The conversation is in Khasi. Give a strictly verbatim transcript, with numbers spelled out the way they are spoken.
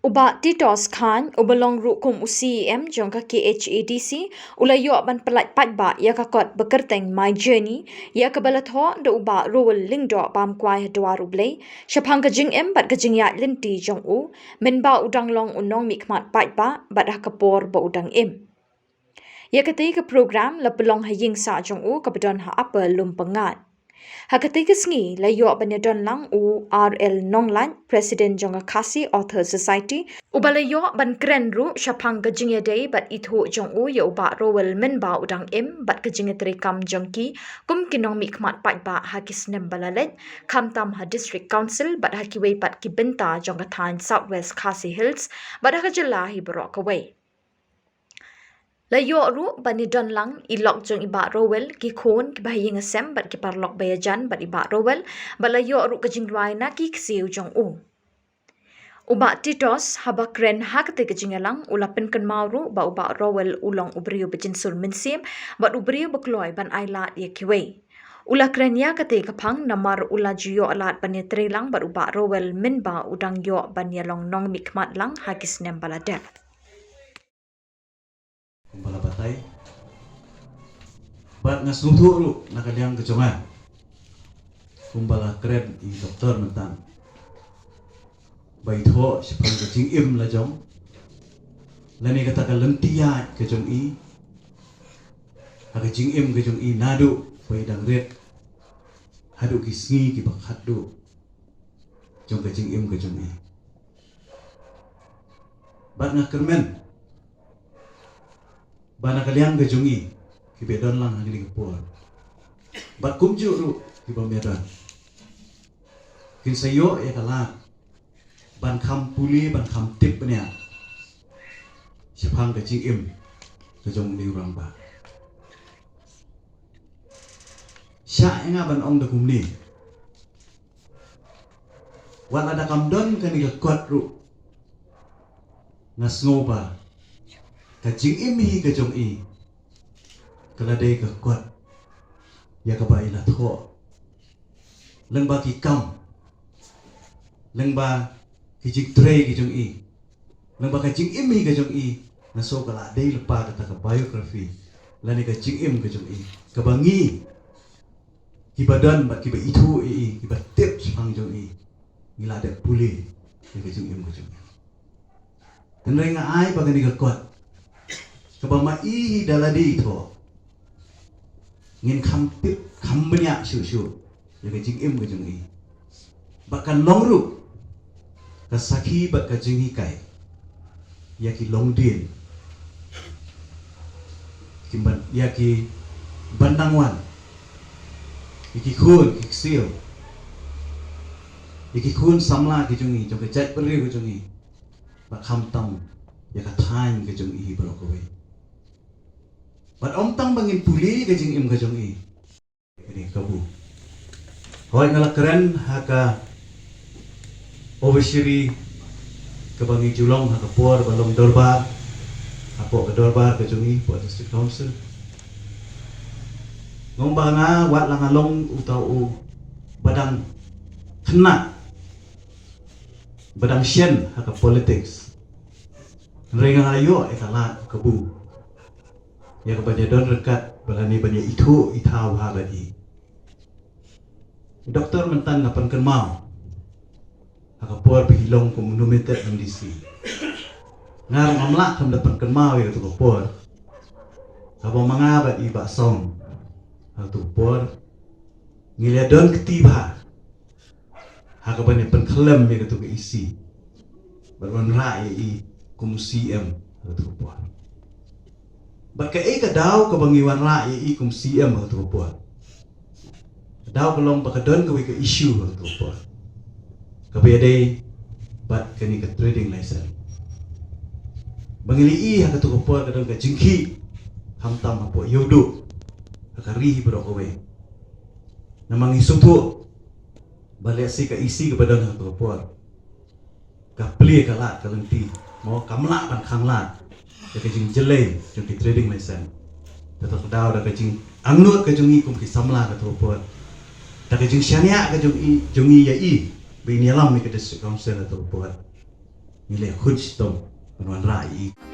U Bah Titos Chyne, uba long ruh kum u C E M jong ka K H A D C, u la ïoh ban pyllait paidbah ïa ka kot ba kyrteng My Journey, ïa kaba la thoh da u Bah Rowell Lyngdoh Bamkwai ha Dwar U Blei, shaphang ka jingim bad ka jingïaid lynti jong u, mynba u dang long u nongmihkhmat paidbah, bad ha ka por ba u dang im. Ïa katei ka program la pynlong ha ïing sah jong u kaba don ha Upper Lumpyngngad. Ha katei ka sngi la ïoh ban ïadon lang u R L Nonglait, President jong ka Khasi Author Society, uba la ïoh ban kren ruh shaphang ka jingïadei bad ithuh jong u ïa u Bah Rowell mynba u dang im, bad ka jingïatreikam jong ki kum ki nongmihkhmat paidbah ha ki snem ba la leit, khamtam ha District Council bad ha kiwei pat ki bynta jong ka thaiñ South West Khasi Hills, bad ha ka jylla hi baroh kawei. La ïoh ruh ban ïadon lang i lok jong i Bah Rowell, ki khun, ki bahaïing hasem bad ki paralok baïajan bad i Bah Rowell, bad la ïoh ruh ka jingduwai na ki ksiew jong u. U Bah Titos, haba kren ha katei ka jingïalang, u la pynkynmaw ruh ba u Bah Rowell u long u briew ba jynsul mynsiem bad u briew ba kloi ban ailad ïa kiwei. U la kren ïa katei ka phang namar u la ju ïoh lad ban ïatreilang bad u Bah Rowell mynba u dang ïoh ban ïalong nongmihkhmat lang ha ki snem ba la dep. Kumba la batai. Bad nga sngewthuh ruh na ka liang ka jong nga, kumba la kren i doktor mynta, ba i thoh shaphang ka jingim la jong, lane kata ka lynti ïaid ka jong i, ha ka jingim ka jong i naduh ba i dang rit haduh ki sngi kiba khatduh jong ka jingim ka jong i. Bad nga kyrmen ba na ka liang ka jong i, kiba don lang ha kane ka por, bad kumjuh ruh kiba ym don, kin sa ïoh ïa ka lad ban kham pule, ban kham tip bniah shaphang ka jingim ka jong une u rangbah. Shah ïa nga ban ong da kumne, wat lada kam don kane ka kot ruh, nga sngew ba ka jingim hi ka jong i ka la dei ka kot ïa kaba i la thoh. Lyngba ki kam, lyngba ki jingtrei ki jong i, lyngba ka jingim hi ka jong i, nga sngew ka la dei lypa kata ka biography lane ka jingim ka jong i, kaba ngi kiba don bad kiba ithuh ïa i, kiba tip shaphang jong i, ngi la dep pule ïa ka jingim ka jong i. Hynrei nga ai ba kane ka kot, kaba ma i hi da lade i thoh, ngin kham tip kham bniah shuh shuh ïa ka jingim ka jong i. Ba kan long ruh ka sakhi bad ka jinghikai ïa ki longdien, ki ban, ïa ki ban nang wan, ïa ki khun ki ksiew, ïa ki khun samla ki jong i, jong ka jaitbynriew ka jong i, bad khamtam ïa ka thaiñ ka jong i hi baroh kawei. Bad ym tang ba ngin pule ka jingim ka jong i, kane kabu. Hooid, nga la kren ha ka obituary kaba ngi ju long ha ka por ba long dorbar, hapoh ka dorbar ka jong i, hapoh District Council. Nga ong ba nga, wat la nga long uta uba dang khynnah, ba dang shen ha ka politics, hynrei nga la ïoh ïa ka lad kabu, ïa ka ban ïadon ryngkat bad lane ban ïa ithuh ithaw bha bad i. Doktor mynta nga pynkynmaw ha ka por ba i long kum u nominated M D C. Nga ruh ngam lah kham da pynkynmaw ïa kato ka por, haba ma nga bad i Bah Song, ha kato ka por ngi la don kti bha ha kaba ngi pynkhlem ïa kato ka E C, bad wanrah ïa i kum C M ha kato ka por. Bad kaei ka daw kaba ngi wanrah ïa i kum C M ha kato ka por? Ka daw ka long ba ka don kawei ka issue ha kato ka por, kaba ïadei bad kane ka trading license. Ba ngi la ïohi ha kato ka por ka don ka jingkhih khamtam hapoh Ïewduh, ha ka ri hi baroh kawei. Namar ngi sngewthuh ba lehse ka E C kaba don ha kato ka por ka plie ka lad ka lynti, mo, kam lah ban khang lad ïa ka jingjyllei jong ki trading license. Kata ka daw da ka jingangnud ka jong i kum ki samla kato ka por, da ka jingshaniah ka jong i, jong i ïa i ba in ïalam ïa ka District Council kato ka por. ngi leh khun shitom ban wanrah ïa i.